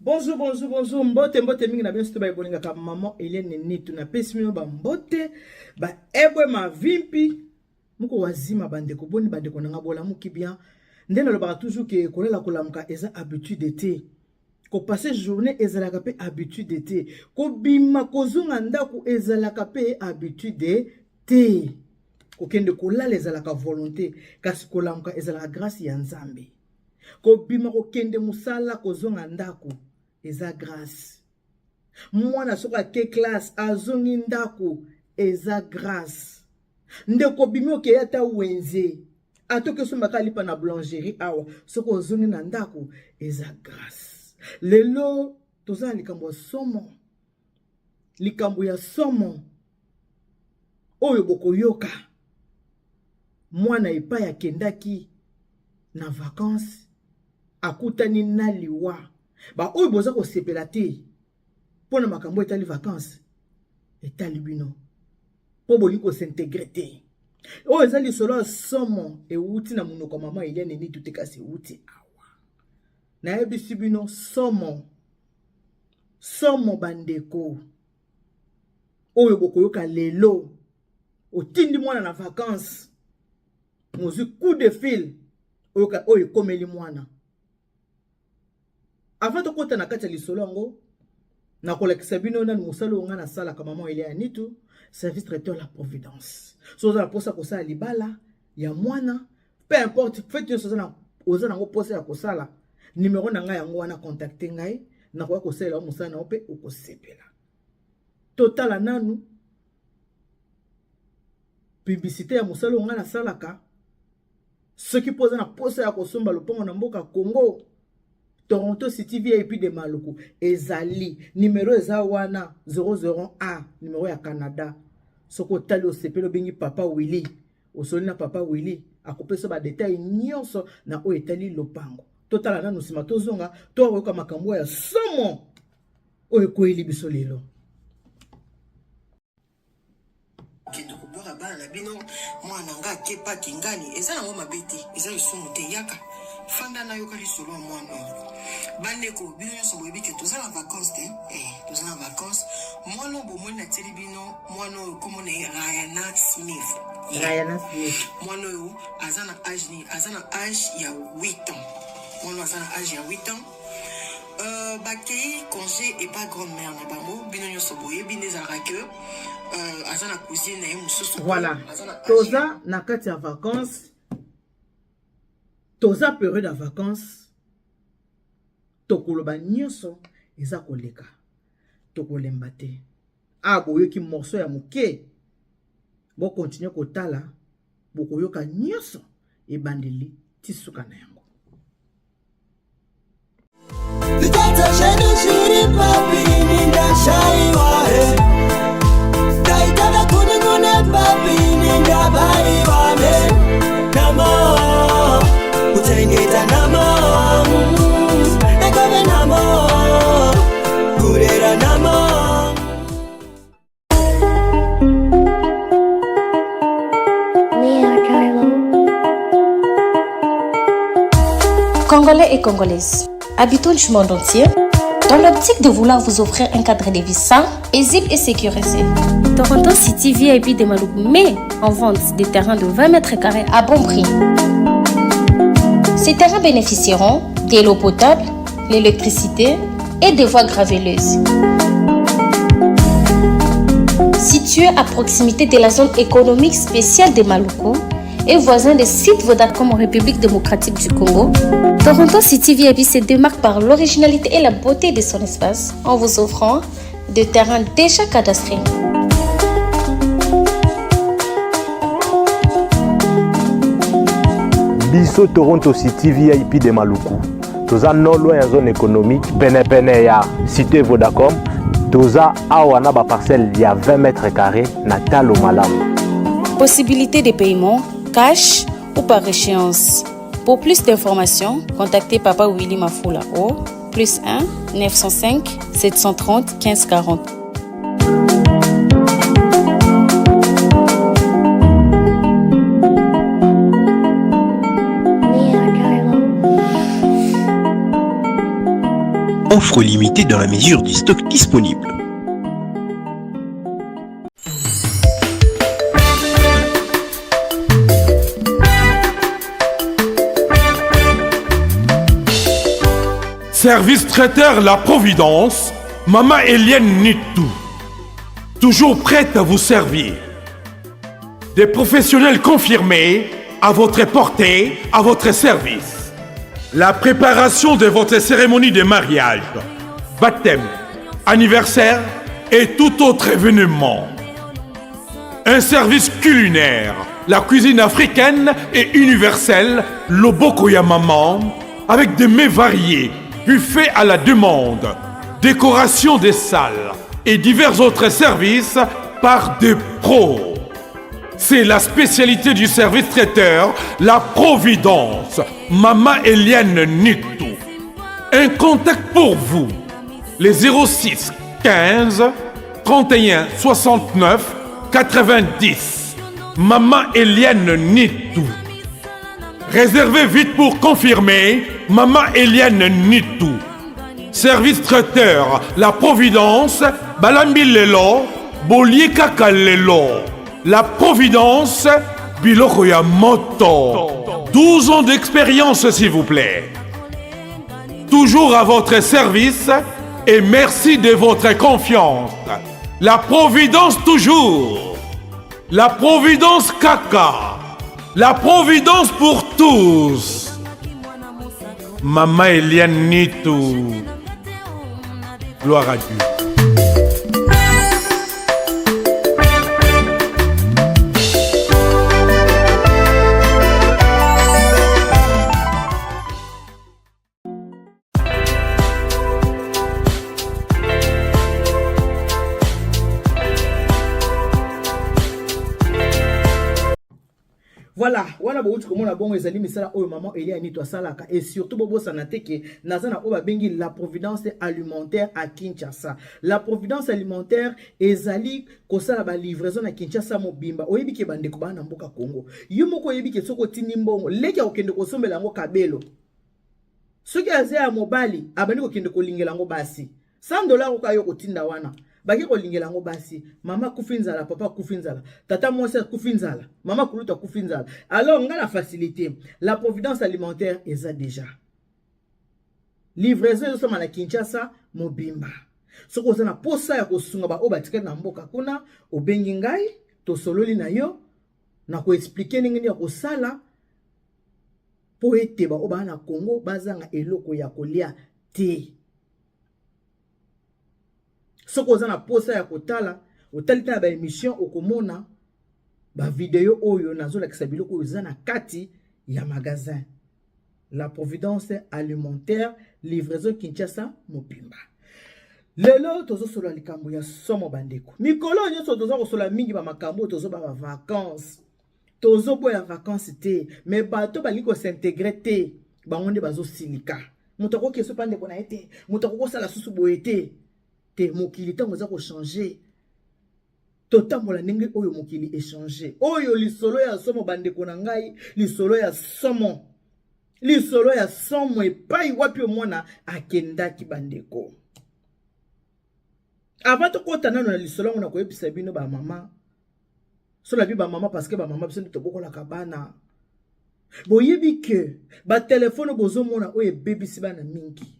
Bonjour, bonjour, bonjour. Mbote, mbote mingi na bino surtout ba bolingaka maman Helène Nitu. Na pesi bino ba mbote, ba ebwe mavimpi. Muko wazima bandeko, boni bandeko na nga bolamuki bien. Nde nalobaka toujours que kolela kolamuka eza habitude te. Kopasser journée ezalaka pe habitude te. Kobima kozonga ndako ezalaka pe habitude te. Kokende kolala ezalaka volonté, kasi kolamuka ezalaka grâce ya Nzambe. Kobima kokende mosala kozonga ndako eza grâce. Mwana soki ake classe azongi ndako eza grâce. Ndeko obimi okei ata wenze ata oke osombaka lipa na boulangerie awa soki ozongi na ndako eza grâce. Lelo toza na likambo ya somo, likambo ya somo oyo bokoyoka mwana epai akendaki na vacances akutani na liwa. Ba oyo boza kosepela te mpo na makambo etali vacances etali bino mpo bolingi kos'intégrer te. Oyo eza lisolo ya somo ewuti na monoko ya mama Eliane Nitu te, kasi ewuti awa. Nayebisi bino somo somo bandeko oyo bokoyoka lelo. Otindi mwana na vacances, mozwi coup de fil oyo oyo ekomeli mwana. Avant tokota na kati ya lisolo yango, nakolakisa bino nani mosala oyo ngai nasalaka. Mama Eliane Nitu, service traiteur La Providence. So oza na mposa kosala libala ya mwana, peu importe fête nyonso oza nango mposa ya kosala, numero na ngai yango wana, contacte ngai, nakoya kosalela yo mosala na yo mpe okosepela. Totala nanu publicité ya mosala oyo ngai nasalaka. Soki mpo oza na posa ya kosomba lopango na mboka Congo, Toronto City VIP de Maluku ezali numero eza wana 001, numero ya Canada. Soki otali osepeli, obengi papa Willy, osoli na papa Willy, akopesa badétails nyonso na oyo etali lopango. Totala nanu, nsima tozonga tokoyoka makambo ya somo oyo ekweyeli biso lelo. Kende kobwaka bana na bino. Mwana nga akepaki ngani, eza yango mabe te, eza lisumu te. Yaka fanda, nayoka lisolo ya mwana oyo. Bandeko, bino nyonso boyebi ke toza na vacance te? Eh, toza na vacance. Mwana oyo bomoni natieli bino, mwana oyo kombo na ye Rayana Smith. Yeah. Rayana Smith. Mwana oyo aza na age nini? Aza na age ya 8 ans. Mwana oyo aza na age ya 8 ans. Bakei congé epa grande mère na bango. Bino nyonso boyebi nde ezalaka ke aza na cousine na ye mosusu. Voilà. Aza na age Toza na kati ya vacances, toza période ya vacances. Tokoloba nyonso eza koleka, tokolemba te. A boyoki morceau ya moke, bokontinue kotala, bokoyoka nyonso ebandeli ti suka na yango. Vitata zvedu zviri papi nindashaiwa Taitana kununguna papi nindabaiwa me Namo kuchengeta namo Ekove namo kurera namo. Lea Carlo. Congolais et Congolaises, habitants du monde entier, dans l'optique de vouloir vous offrir un cadre de vie sain, paisible et sécurisé, Toronto City VIP de Maluku met en vente des terrains de 20 mètres carrés à bon prix. Ces terrains bénéficieront de l'eau potable, l'électricité et des voies graveleuses. Situé à proximité de la zone économique spéciale de Maluku et voisin des sites Vodacom en République démocratique du Congo, Toronto City VIP se démarque par l'originalité et la beauté de son espace en vous offrant des terrains déjà cadastrés. Biso Toronto City VIP de Maluku toza non loin ya zone économique, penepene ya cité Vodacom. Toza awa na baparcelle ya 20 mètres carrés na talo malamu. Possibilité de paiement, cash ou par échéance. Pour plus d'informations, contactez Papa Willy Mafoula au +1 905 730 15 40. Lea Carlo. Offre limitée dans la mesure du stock disponible. Service traiteur La Providence, Maman Eliane Nitou. Toujours prête à vous servir. Des professionnels confirmés à votre portée, à votre service. La préparation de votre cérémonie de mariage, baptême, anniversaire et tout autre événement. Un service culinaire, la cuisine africaine et universelle, loboko ya maman, avec des mets variés, buffet à la demande, décoration des salles et divers autres services par des pros. C'est la spécialité du service traiteur, la Providence, Mama Eliane Nitou. Un contact pour vous, les 06 15 31 69 90. Maman Eliane Nitou. Réservez vite pour confirmer, Maman Eliane Nitou. Service traiteur, la Providence, Balambi Lelo, Bolie Kaka Lelo. La Providence, Biloko ya Moto. 12 ans d'expérience, s'il vous plaît. Toujours à votre service et merci de votre confiance. La Providence toujours. La Providence Kaka. La Providence pour tous. Maman Eliane Nitou. Gloire à Dieu. Voilà, wana bowuti komona bongo ezali misala oyo maman Elia Nito asalaka et surtout bobosana te ke naza na oyo babengi la providence alimentaire à Kinshasa. La providence alimentaire ezali kosala ba livraison na Kinshasa mobimba. Oyebi ke bandeko baa na mboka Congo. Yo moko oyebi ke soki otindi mbongo, leki akokende kosombela yango kabelo. Soki aza ya mobali, abandi kokende kolingela yango basi. 100 dollars oka yo kotinda wana bake kolingela yango basi. Mama akufi nzala, papa akufi nzala, tata mwasi akufi nzala, mama kulutu akufi nzala. Alors nga na facilité, la providence alimentaire eza déjà livraison ezosama na Kinshasa mobimba. Soki oza na posa ya kosunga baoyo batikali na mboka kuna, obengi ngai, tosololi na yo, na koexplike ndenge nini ya kosala mpo ete baoyo baa na Congo bazanga eloko ya kolia te. Soki oza na posa ya kotala, otali ta na ba émission, okomona ba video oyo nazolakisa biloko oyo eza na kati ya magasin La Providence Alimentaire, livraison Kinshasa mobimba. Lelo tozosolola likambo ya somo bandeko. Mikolo nyonso toza kosolola mingi ba makambo, tozoba ba vacances. Tozoboya vacances te, mais bato balingi kosintegre te, bango nde bazosilika. Moto akoki esopa ndeko na ye te, moto akoki kosala susu boye te. Te mokili ntango eza kochanger, totambola ndenge oyo mokili echange. Oyo lisolo ya somo bandeko na ngai, lisolo ya somo, lisolo ya somo epai wapi omwana akendaki bandeko. Avant tokota nano na lisolo yango, nakoyebisa bino ba mama, so nabi ba mama parce que ba mama biso nde tobokolaka bana. Boyebi ke ba telefone bozomona oyo ebebisi bana mingi,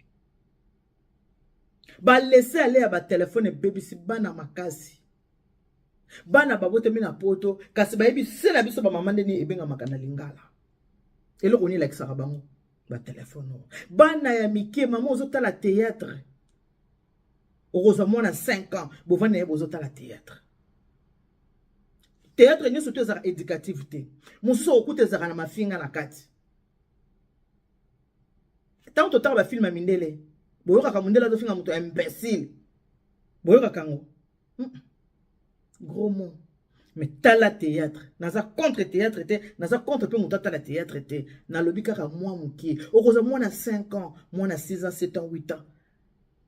ba laisser aller ya ba telefone ebebisi bana makasi. Bana babotami na poto kasi bayebi se na biso ba mama ndeni ebengamaka na lingala. Eloko nini elakisaka bango ba telefone oyo. Bana ya mike, mama ozotala théâtre, okozwa mwana 5 ans bovandi na ye bozotala théâtre. Théâtre nyonso to ezalaka éducative te, mosusu okokuta ezalaka na mafinga na kati. Ntango totala ba film ya mindele, boyokaka mondele azofinga moto ya imbécile, boyokaka yango gros mot. Mais tala théâtre, naza contre théâtre te, naza contre pe moto atala théâtre te. Nalobi kaka mwa mokie, okozwa mwana 5 ans, mwana 6 ans, 7 ans, 8 ans.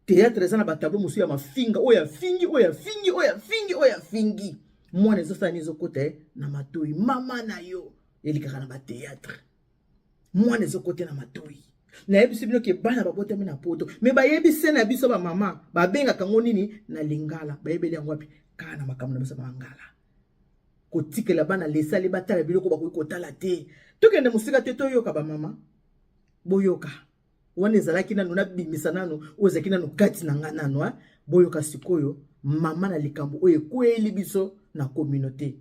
Théâtre eza na ba tableau mosusu ya mafinga, oyo afingi, oyo afingi, oyo afingi, oyo afingi. Mwana ezosala nini, ezokota ye na matoi. Mama na yo elikaka na ba théâtre, mwana ezokota na matoi. Nayebisi bino ke bana babotami na poto, me bayebi se na biso bamama babengaka yango nini na lingala? Bayebeli yango wapi? Kaka na makambo na biso bangala, kotikela bana lesali batala biloko bakoki kotala te. Tokende mosika te, toyoka bamama. Boyoka wana ezalaki nanu, nabimisa nanu oyo ezalaki nanu kati na nga nanu. Boyoka sikoyo mama na likambo oyo ekweyeli biso na communauté.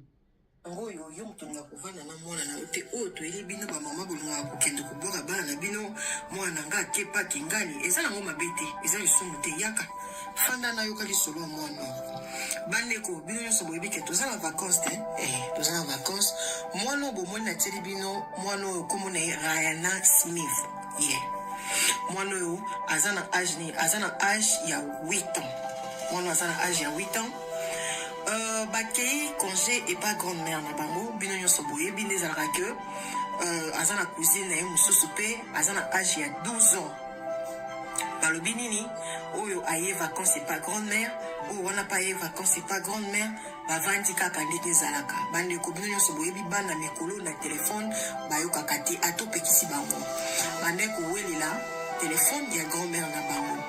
Yango oyo yo moto olingaka kovanda na mwana na yo te. Oyo toyeli bino bamama bolingaka kokende kobwaka bana na bino. Mwana na nga akepa kingani, eza nango mabe te, eza lisumu te. Yaka, fanda, nayoka lisolo ya mwana oyo. Bandeko, bino nyonso boyebi ke toza na vacance te? Toza na vacance. Mwana oyo bomoni natieli bino, mwana oyo kombo na ye Rayana Smith ye. Yeah. Mwana oyo aza na age nini? Aza na age ya 8 ans. Mwana oyo aza na age ya 8 ans. Bakei congé epa grande mère na bango. Bino nyonso boyebi nde ezalaka ke aza na cousine na ye mosusu mpe aza na age ya 12 ans. Balobi nini? Oyo aye vacance epa grande mère, oyo wana mpe aye vacance epa grande mère, bavandi kaka ndenge ezalaka. Bandeko, bino nyonso boyebi bana mikolo na telefone bayokaka te. Ata opekisi bango, bande kowelela telefone ya grand mère na bango.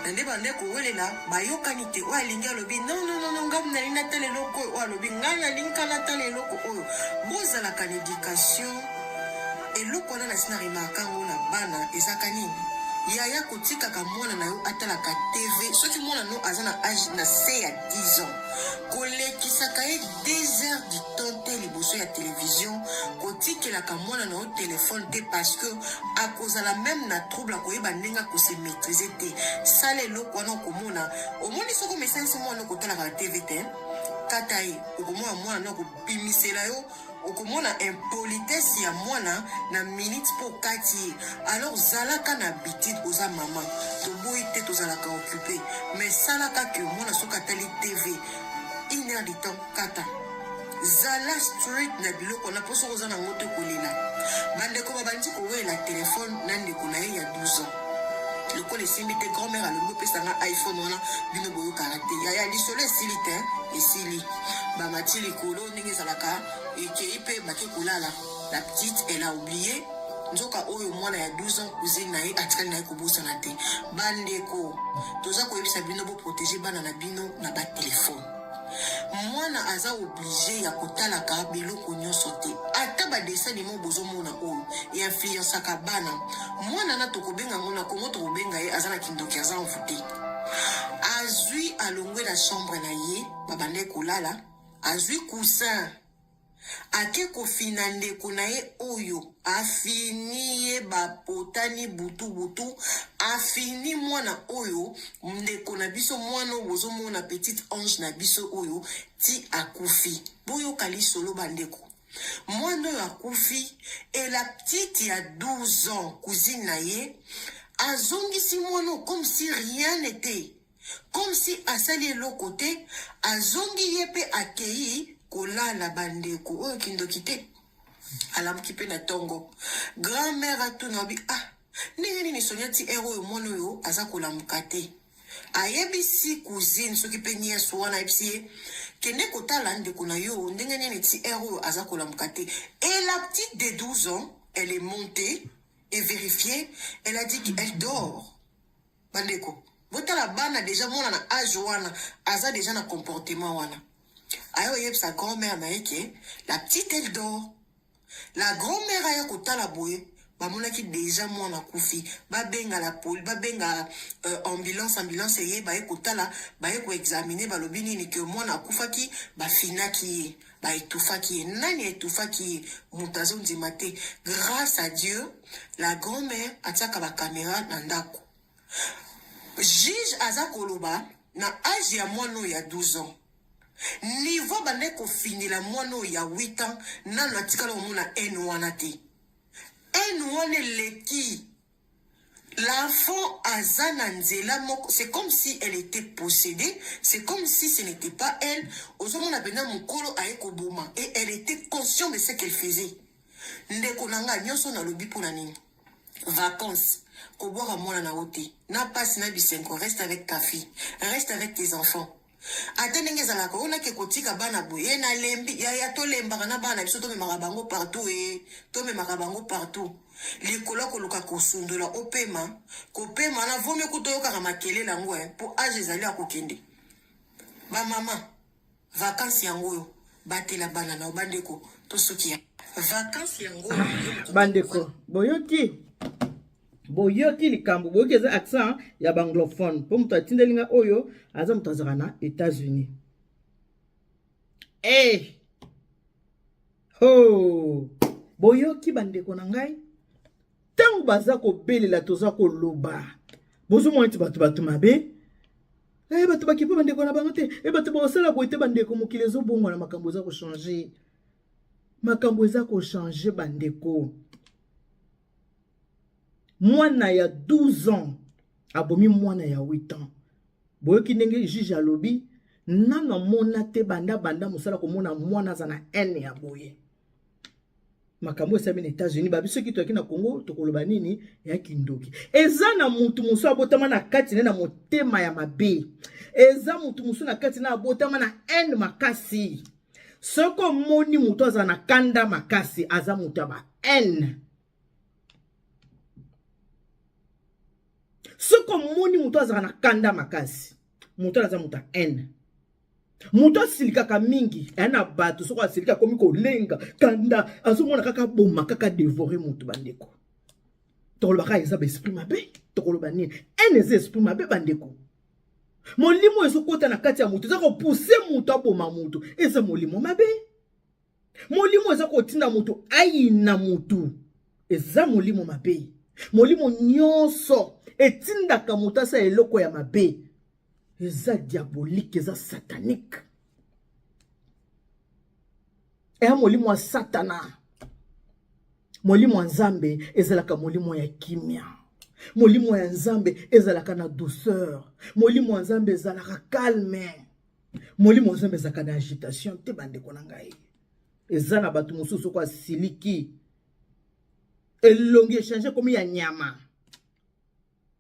Na nde bande kowelela, bayokani te. Oyo alingi alobi: "Non, non, non, non, ngai nalingi natala eloko oyo." Oyo alobi: "Ngai nalingi ka natala eloko oyo." Bozalaka na éducation. Eloko wana nasi na remarquer yango na bana. Ezaka nini, yaya? Kotikaka mwana na yo atalaka TV, soki mwana no aza na age na se ya 10 ans, kolekisaka ye 2 heures du temps te liboso ya télévision. Kotikelaka mwana na yo telefone te, parce que akozala même na trouble, akoyeba ndenge akose maîtriser te. Sala eloko wana, okomona. Omoni, soki omesanisi mwana okotalaka na TV te, kata ye, okomona mwana no akobimisela yo. Okomona impolitesse ya mwana na minute mpo okati ye. Alors zalaka na habitude. Oza mama, toboyi te, tozalaka occupé, mais salaka ke mwana soki atali TV une heure du temps, kata. Zala strict na biloko wana, mpo soki oza nango te, kolela. Bandeko, babandi kowela telefone na ndeko na ye ya 12 ans. Lokola esimbi te, grand mère alobi: "Opesanga iPhone wana." Bino boyokaka te, yaya. Lisolo esili te, esili. Bamati likolo ndenge ezalaka, ekei mpe bake kolala. La petite, elle a oublié. Nzoka oyo mwana ya 12 ans, cousine na ye, atikali na ye kobosana te. Bandeko, toza koyebisa bino, boprotéger bana na bino na batelefone. Mwana aza obligé ya kotalaka biloko nyonso te. Ata badessin animé bozomona oyo einfluençaka bana. Mwana na tokobenga yango na Kongo, tokobenga ye aza na kindoki, aza envoûté. Azwi, alongwe na chambre na ye, babandaki kolala, azwi coussin, ake kofina ndeko na ye oyo, afini ye, bapotani butu-butu, afini mwana oyo, ndeko na biso, mwana oyo bozomona, petite ange na biso oyo, ti akufi. Boyoka lisolo, bandeko. Mwana oyo akufi e la petite ya 12 ans, cousine na ye, azongisi mwana oyo comme si rien n'était, comme si asali eloko te. Azongi ye mpe akei kolala. Bandeko, oyo kindoki te? Alamuki mpe na ntongo, grand mère atuna abi: "Ah, ndenge nini Sonia, ti heure oyo mwana oyo aza kolamuka te?" Ayebisi cousine, soki mpe nyonso wana, ayebisi ye: "Kende kotala ndeko na yo, ndenge nini ti heure oyo aza kolamuka te?" Et la petite de 12 ans, elle est montée et vérifiée, elle a dit qu'elle dort. Bandeko, botala bana déjà. Mwana na age wana aza déjà na comportement wana. Aye oyebisa grand-mère na ye ke la petite, elle dort. La grand-mère aya kotala boye, bamonaki déjà mwana akufi. Babenga la poli, babenga ambulance. Ambulance eye, baye kotala, baye koexaminer, balobi nini? Ke mwana akufaki, bafinaki ye, baétouffaki ye. Nani aétouffaki ye? Moto azondima te. Grâce à Dieu, la grand-mère atiaka bacaméra na ndako. Juge aza koloba na age ya mwana oyo ya 12 ans, niveau bande kofinela mwana oyo ya 8 ans, nano atikala komona haine wana te. Haine wana eleki. L'enfant aza na nzela moko, c'est comme si elle était possédée, c'est comme si ce n'était pas elle. Ozomona mpenza mokolo aye koboma et elle était consciente de ce qu'elle faisait. Ndeko na ngai nyonso, nalobi mpona nini? Vacances, kobwaka mwana na yo te na pasi na bisengo. Reste avec ta fille, reste avec tes enfants. Ata ndenge ezalaka, oyo nake kotika bana boye, ye nalembi. Yaya, tolembaka na bana na biso, tomemaka bango partout, e tomemaka bango partout. Likolo ya koluka kosundola opema, kopema wana vaut mieux kutu oyokaka makelele yango eh, po age ezali ya kokende. Ba mama, vacances yango oyo, batela bana na yo bandeko, tosuki ya vacances yango oyo. Ah, bandeko, boyoki boyoki likambo boyoki eza accent ya baanglophone mpo moto atindeli nga oyo aza moto azalaka na États-Unis. Hey! Eh! Ho! Boyoki bandeko na ngai? Ntango baza kobelela toza koloba. Bozomona neti bato bato mabe. Eh, bato bakipe bandeko na bango te. Eh, bato bakosala boye te bandeko, mokili ezobongwana, makambo eza kochange. Makambo eza kochange bandeko. Mwana ya 12 ans abomi mwana ya 8 ans. Boyoki ndenge juge alobi nanu amona te banda banda mosala komona mwana aza na haine ya boye. Makambo esami na États-Unis babi soki toyaki na Congo tokoloba nini ya kindoki. Eza na mutu mosusu abotama na kati na motema ya mabe. Eza mutu mosusu na kati na abotama na haine makasi. Soki omoni mutu aza na kanda makasi aza mutu ya ba haine. Soki omoni moto azalaka na kanda makasi, moto aza moto ya haine. Moto asilikaka mingi aya na bato, soki asiliki akomi kolenga kanda, azomona kaka boma kaka devore moto. Bandeko, tokoloba kaka eza baesprit mabe, tokoloba nini? Haine eza esprit mabe bandeko. Molimo ezokota na kati ya moto, eza kopuse moto aboma moto, eza molimo mabe. Molimo eza kotinda moto ayina moto, eza molimo mabe. Molimo nyonso etindaka moto asala eloko ya mabe, eza diabolique, eza satanique. Eya molimo ya satana. Molimo ya Nzambe ezalaka molimo ya kimia. Molimo ya Nzambe ezalaka na douceur. Molimo ya Nzambe ezalaka calme. Molimo Nzambe ezalaka na agitation te bandeko na ngai. Eza na bato mosusu soko asiliki elongi echange ekomi ya nyama.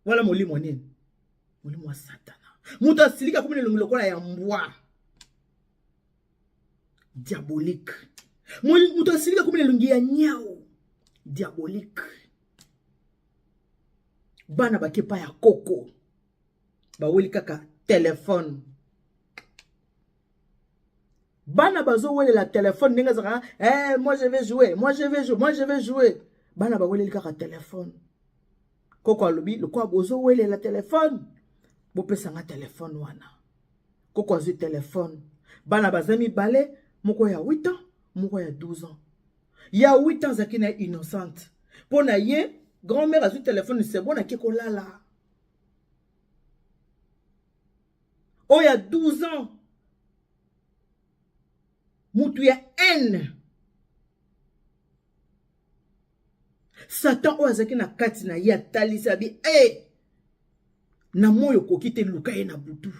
Wala molimo nini? Molimo ya satana. Moto asiliki akomi na elongi lokola ya mbwa. Diabolique. Moto asiliki akomi na elongi ya nyau. Diabolique. Bana bakepa ya koko. Baweli kaka telefone. Bana bazowelela telefone ndenge ezalaka, eh, moi je vais jouer, moi je vais jouer, moi je vais jouer. Bana baweleli kaka telefone. Koko alobi lokola bozowelela telefone, bopesanga telefone wana. Koko azwi telefone. Bana baza mibale, moko ya 8 ans, moko ya 12 ans. Ya 8 ans azalaki na innocente. Mpo na ye, grand-mère azwi telefone, c'est bon, ake kolala. Oyo ya 12 ans, mutu ya haine. Satan oyo azalaki na kati na ye atalisi abi, eh, na moi okoki te, luka ye na butu.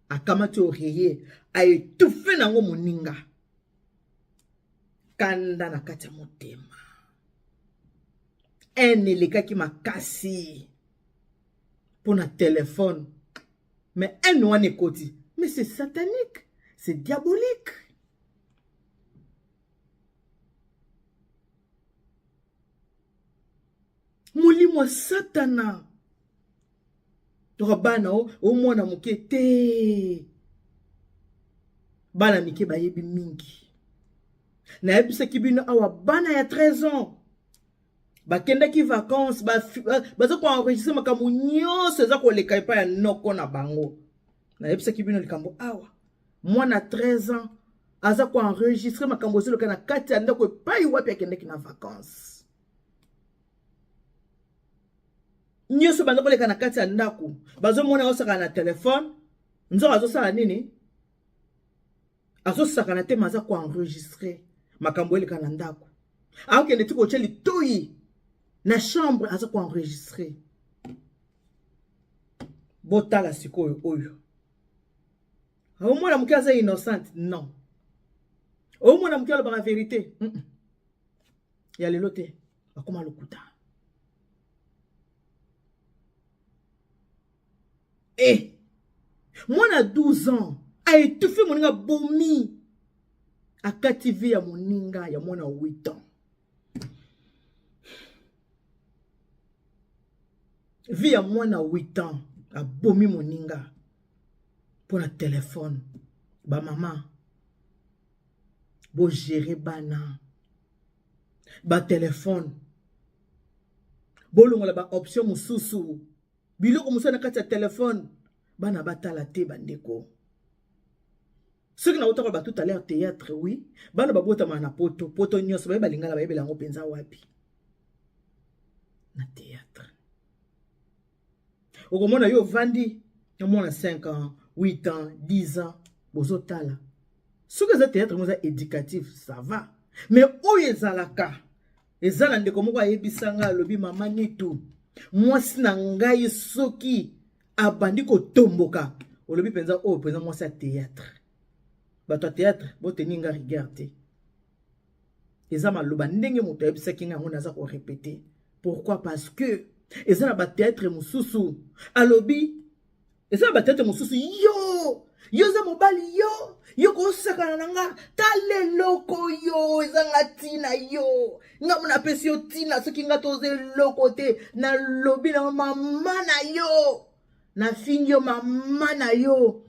Akamati oreiller, aetufe nango moninga. Kanda na kati ya motema. Haine elekaki makasi pour na téléphone. Mais haine wana ekoti. Mais c'est satanique, c'est diabolique. Molimo ya satana. Toka bana o, o mwana moke te. Bana mike bayebi mingi. Nayebisaki bino awa bana ya 13 ans bakendaki vacances, baza koenregistre makambo nyonso eza koleka epai ya noko na bango. Nayebisaki bino likambo awa, mwana 13 ans aza koenregistre makambo ezoleka na kati ya ndako epai wapi akendaki na vacances. Nyonso baza koleka na kati ya ndako, bazomona osaka na telefone, nzoka azosala nini? Azosakana te, ma aza koenregistre makambo eleka na ndako. Akokende ti kotia litoyi na chambre, aza koenregistre. Botala sikoyo oyo. Omona moke aza innocente? Non. Omona moke alobaka vérité? Ya lelo te, bakoma lokuta. Eh, mwana 12 ans aétouffe moninga, bomi, akati vie ya moninga ya mwana 8 ans. Vie ya mwana 8 ans abomi moninga mpo na telefone. Bamama bogere bana batelefone, bolongola baoption mosusu, biloko mosusu na kati ya telefone bana batala te. Bandeko, soki nauta koloba tout à l'heure théâtre, oui, bana babotamaka na poto poto nyonso bayeba lingala, bayebela yango mpenza wapi? Na théâtre. Okomona yo ovandi na mwana 5 ans, 8 ans, 10 ans, bozotala. Soki eza théâtre mo eza éducatif, ça va, mais oyo ezalaka eza na ndeko moko ayebisanga, alobi: "Mama Nitu, mwasi na ngai soki abandi kotomboka, olobi mpenza oyo mpenza mwasi ya théâtre." Bato ya théâtre boteni nga rigueur te, eza maloba ndenge moto ayebisaki ngai yango, naza korépéter. Pourquoi? Parce que eza na bathéâtre mosusu, alobi eza na bathéâtre mosusu, yo yo oza mobali, yo yo kosakana na nga, tala eloko yo ezanga ntina, yo nga mo napesi yo ntina, soki nga toza eloko te, nalobi na mama na yo, nafingi yo mama na yo,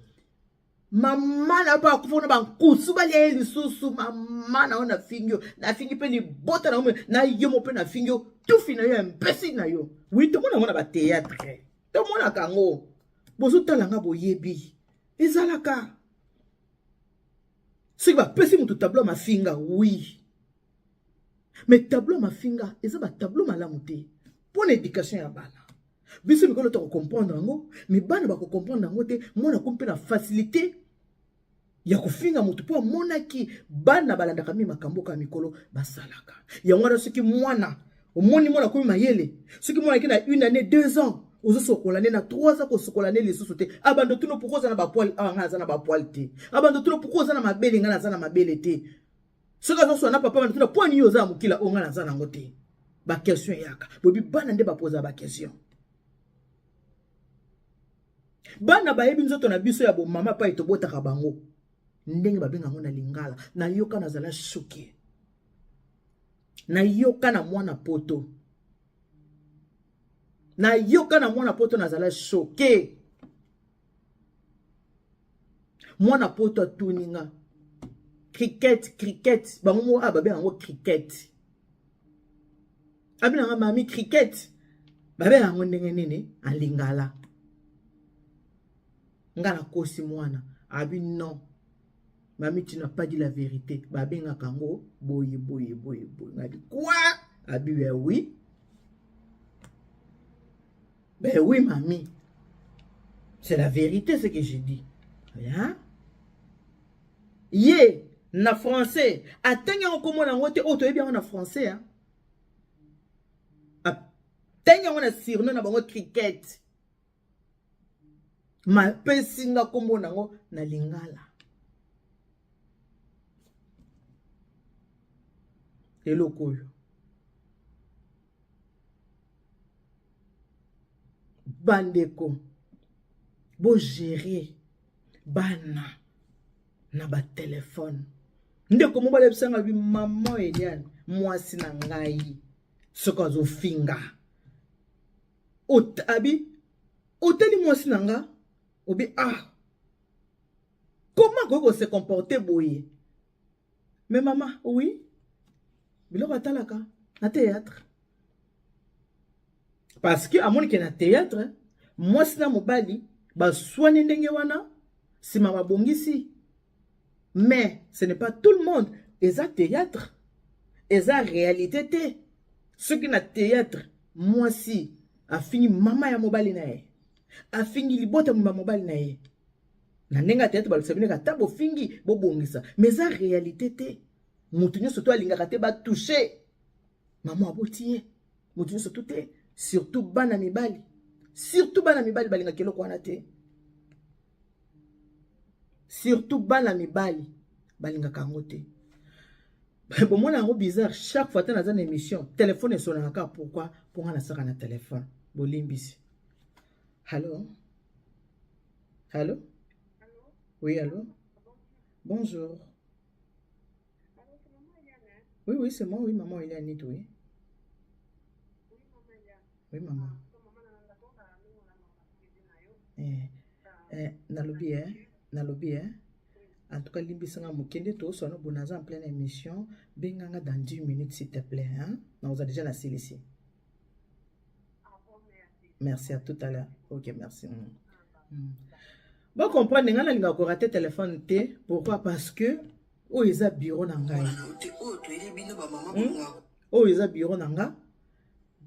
mama na yo mpo akufa na bankusu balia ye lisusu, mama na yo nafingi yo, nafingi mpe libota na yo na yo mo mpe nafingi yo, tufi na yo ya mpesi na yo. Oui, tomona yango na bathéâtre, tomonaka yango, bozotala nga, boyebi ezalaka soki bapesi moto tableau ya mafinga. Oui, mais tableau ya mafinga eza batableau malamu te mpo na éducation ya bana. Biso mikolo tokocomprendre yango, mais bana bakocomprendre yango te. Mwana akomi mpe na facilité ya kofinga moto mpo amonaki bana balandaka mingi makambo kaka mikolo basalaka yango wana. Soki mwana omoni mwana akomi mayele, soki mwana aki na une année, 2 ans, ozosokola nde na 3 ans, kosokola nde lisusu te. Abando tino: "Pourquoi oza na bapoils awa? Ngai naza na bapoils te." Abando tino: "Pourquoi oza na mabele? Ngai naza na mabele te." Soki azoswa na papa, bando tuna: "Po nini oza na mokila oyo? Ngai naza nango te." Baquestion eyaka boyebi, bana nde bapoza baquestion. Bana bayebi nzoto na biso ya bomama pai tobotaka bango ndenge babenga yango na lingala. Nayoka, nazala choqué, nayoka na mwana poto, nayoka na mwana poto, nazala choqué. Mwana poto atuni nga cricket, cricket bango moko awa babenga yango cricket. Abenanga: "Mami, cricket babenga yango ndenge nini alingala?" Nga nakosi mwana, abi: "Non mami, tu n'as pas dit la vérité, babengaka yango boye boye boye boye." Ngabi: "Quoi?" Abi: "Ben oui, ben oui mami, c'est la vérité ce que j'ai dit." Ya ye na français atangi yango, komona yango te oyo toyebi yango na français, hein? Atangi yango na surnom na bango cricket, mapesi nga nkombo nango na lingala. Eloko oyo bandeko, bogérer bana na batelefone. Ndeko mobali ayebisanga bi: "Mama Eliane, mwasi na ngai soki azofinga, abi otali mwasi na nga, obi ah, comment akoki kose comporter boye?" Mais mama, oui, biloko atalaka na théâtre, parce que amoni ke na théâtre mwasi na mobali baswani ndenge wana, nsima babongisi. Mais ce n'est pas tout le monde, eza théâtre, eza réalité te. Soki na théâtre mwasi afingi mama ya mobali na ye, afingi libota ya mobali na ye na ndenge ya théâtre, balobisa bino ata bofingi bobongisa, mais eza réalité te. Moto nyonso to alingaka te batouche mama aboti ye, moto nyonso to te, surtout bana mibali, surtout bana mibali balingaka eloko wana te, surtout bana mibali balingaka yango te. Bomona yango bizarre, chaque fois te naza na émission, telefone esonaka kaka. Pourquoi? Mpo nga nasaka na telefone, bolimbisi. Allo, allo, oui, allo, bonjour. Oui, oui, c'est moi, oui, maman Eliane, oui. Oui, maman. Eh, nalobi eh, nalobi eh. En tout cas, limbisa nga moke nde toswana bo naza en pleine émission. Benga nga dans 10 minutes s'il te plaît, hein. Naoza déjà na silisi. Merci à tout à l'heure. Ok, merci. Mm. Mm. Bon comprendre nga nalinga ko rater téléphone te. Pourquoi? Parce que oyo eza bureau na ngai. Oyo eza bureau na nga.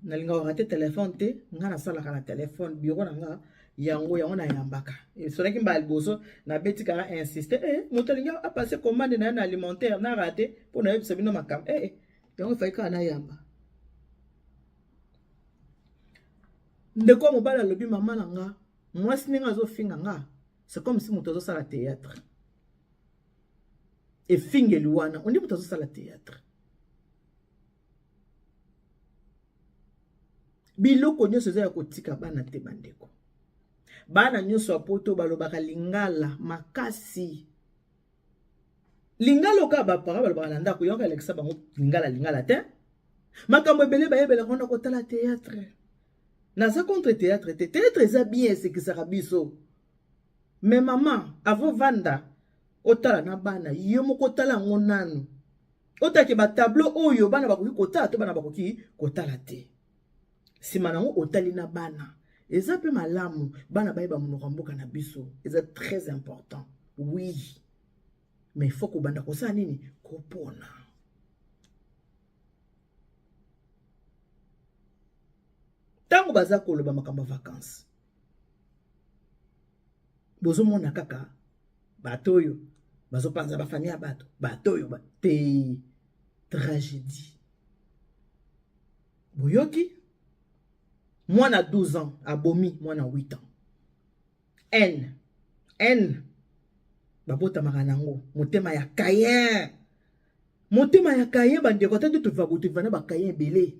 Nalinga ko rater téléphone te. Nga nasalaka na téléphone bureau na nga yango yango nayambaka. Esolaki mbala liboso nabeti kaka insiste eh moto alingi apase commande na ye na alimentaire na rate mpo nayebisa bino makambo eh, eh yango efai kaka nayamba. Ndeko ya mobali alobi mama na nga mwasi ndenge azofinga nga c'est comme si moto azosala théâtre. Efingeli wana ondi moto azosala théâtre. Biloko nyonso eza ya kotika bana te bandeko. Bana nyonso ya poto balobaka lingala makasi. Lingala oka ba parents balobaka na ndako yango alekisa bango lingala lingala te. Makambo ebele bayebelaka wana kotala théâtre. Naza contre théâtre te. Théâtre eza bien esekisaka biso. Mais maman, avant vanda otala na bana, yo moko otala yango nanu. Otake ba tableau oyo bana bakoki kotala to bana bakoki kotala te. Sima nango otali na bana. Eza pe malamu bana bayeba monoko ya mboka na biso. Eza très important. Oui. Mais il faut kobanda kosala nini? Kopona. Tango baza koloba makambo ya vacances. Bozomona kaka bato oyo bazopanza ba famille ya bato, bato oyo ba te tragédie. Boyoki mwana 12 ans abomi mwana 8 ans. N N babotamaka nango motema ya Caïn. Motema ya Caïn bandeko ata nde tova boto na ba Caïn ebele.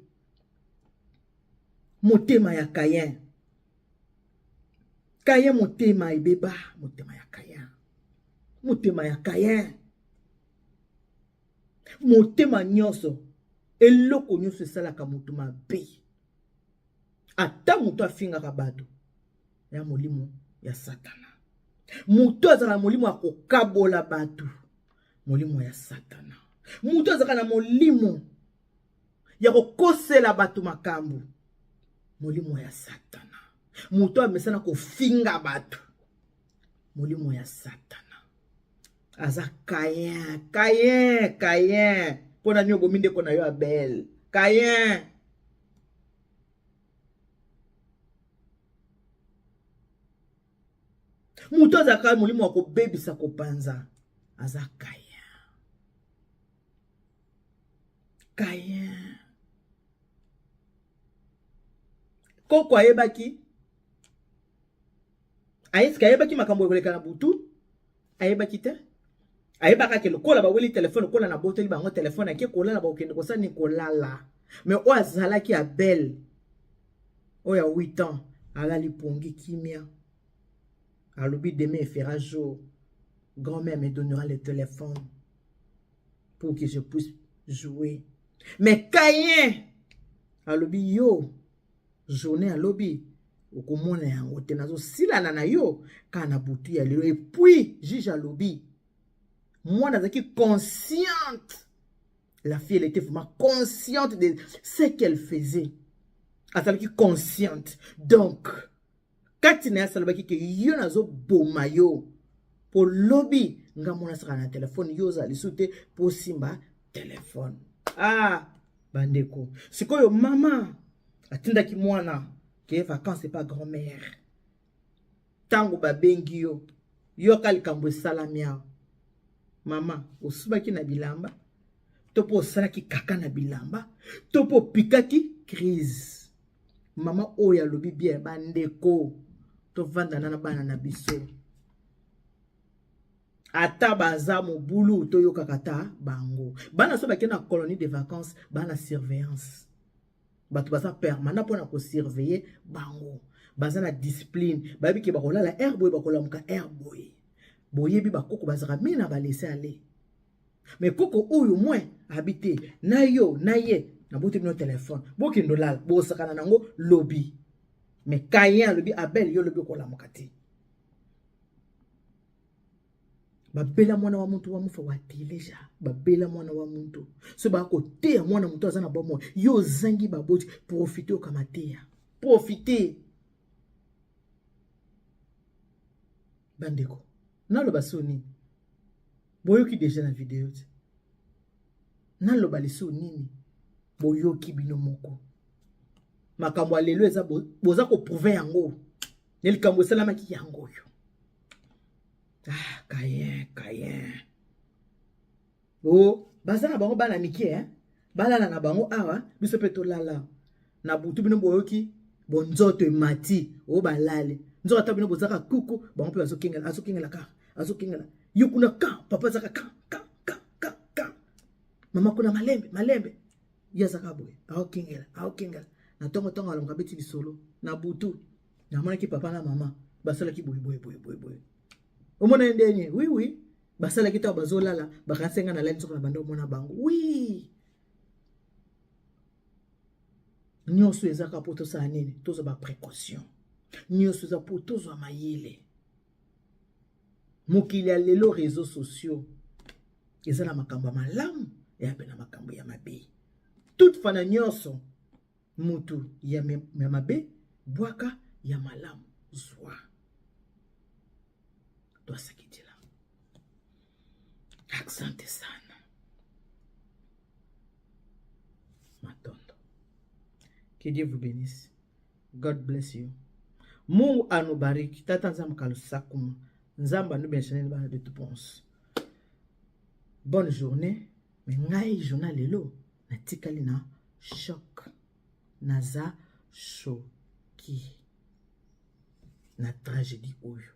Motema ya Caïn. Caïn motema ebeba, motema ya Caïn. Motema ya Caïn. Motema nyonso eloko nyonso esalaka moto mabe. Ata moto afingaka bato ya molimo ya Satana. Moto azalaka na molimo ya kokabola bato, molimo ya Satana. Moto azalaka na molimo ya kokosela bato makambo, molimo ya Satana. Moto amesana kofinga bato, molimo ya Satana. Aza Caïn, Caïn, Caïn. Mpona nini obomi ndeko na yo Abel? Caïn. Moto azalaka molimo ya kobebisa kopanza aza Caïn. Caïn. Koko ayebaki, ayeski ayebaki makambo ekoleka na butu, ayebaki te. Ayebaka ke lokola baweli telefone, lokola naboteli bango telefone, ake kolala, bakokende kosala nini, kolala. Mais oyo azalaki Abel, oyo ya 8 ans, alali pongi kimia. Alobi demain fera jour, grand-mère me donnera le téléphone pour que je puisse jouer. Mais Caïn alobi yo journée alobi okomona yango te, nazosilana na yo kaka na butu ya lelo. Et puis juge alobi mwana azalaki consciente, la fille elle était vraiment consciente de ce qu'elle faisait, azalaki consciente. Donc kati na ye asalobaki ke yo nazoboma yo po lobi nga mona saka na telefone, yo ozala lisusu te po osimba telefone. Ah bandeko, sikoyo mama atindaki mwana ke vacances epa grand-mère. Tango babengi yo, yoka likambo esalami awa. Mama osubaki na bilamba to po osalaki kaka na bilamba to po opikaki crise. Mama oyo alobi bien, bandeko tovanda na bana na biso. Ata baza mobulu toyokaka ta bango. Bana so bakende na colonie de vacances, bana surveillance. Bato baza permanent mpona kosurveiller bango. Baza na discipline, bayebi ke bakolala heure boye, bakolamuka heure boye. Boyebi bakoko bazaka mingi na ba laisser aller. Mais koko oyo moins habité na yo na ye na boti bino téléphone, bokende olala, bosakana nango lobi. Mais Caïn alobi Abel yo lobi okolamuka te. Babela mwana wa muntu wa mufa wateleja. Babela mwana wa muntu. So ba koteya mwana muntu aza na bomoi. Yo ozangi baboti, profite okamateya. Profite. Bandeko, naloba so nini? Boyoki deja na video te. Naloba liso nini? Boyoki bino moko. Makambo ya lelo eza boza ko prouver yango. Ne likambo esalamaki yango oyo. Ah, Caïn, Caïn. Oh, baza na bango bana mike, hein? Balala na bango awa, biso pe tolala. Na butu bino boyoki bonzoto emati, oh balali. Nzoka ata bino bozaka kuku, bango pe bazokengela, azokengela kaka, azokengela. Yo kuna ka, papa azaka ka, ka, ka, ka, ka. Mama kuna malembe, malembe. Ye azaka boye, aokengela, aokengela. Na ntongo ntongo alamuka beti lisolo. Na butu, namonaki papa na mama basalaki boye boye boye boye boye. Omona ye ndenge? Oui oui. Basalaki ntango bazolala, bakanisi nga nalali nzoka na banda omona bango. Oui. Nyonso ezaka mpo tosala nini? Tozwa ba précaution. Nyonso eza mpo tozwa mayele. Mokili ya lelo réseaux sociaux eza na makambo ya malamu ya mpe na makambo ya mabe. Toutefois na nyonso mutu ya mabe bwaka ya malamu zwa. Twasakidila. Asante sana. Matondo. Que Dieu vous bénisse. God bless you. Mungu anubariki. Tata Nzambe kalusakuma. Nzambe anubenshane bana de tout pense. Bonne journée. Mais ngai journal lelo natikali na choc. Naza choqué. Na tragédie oyo.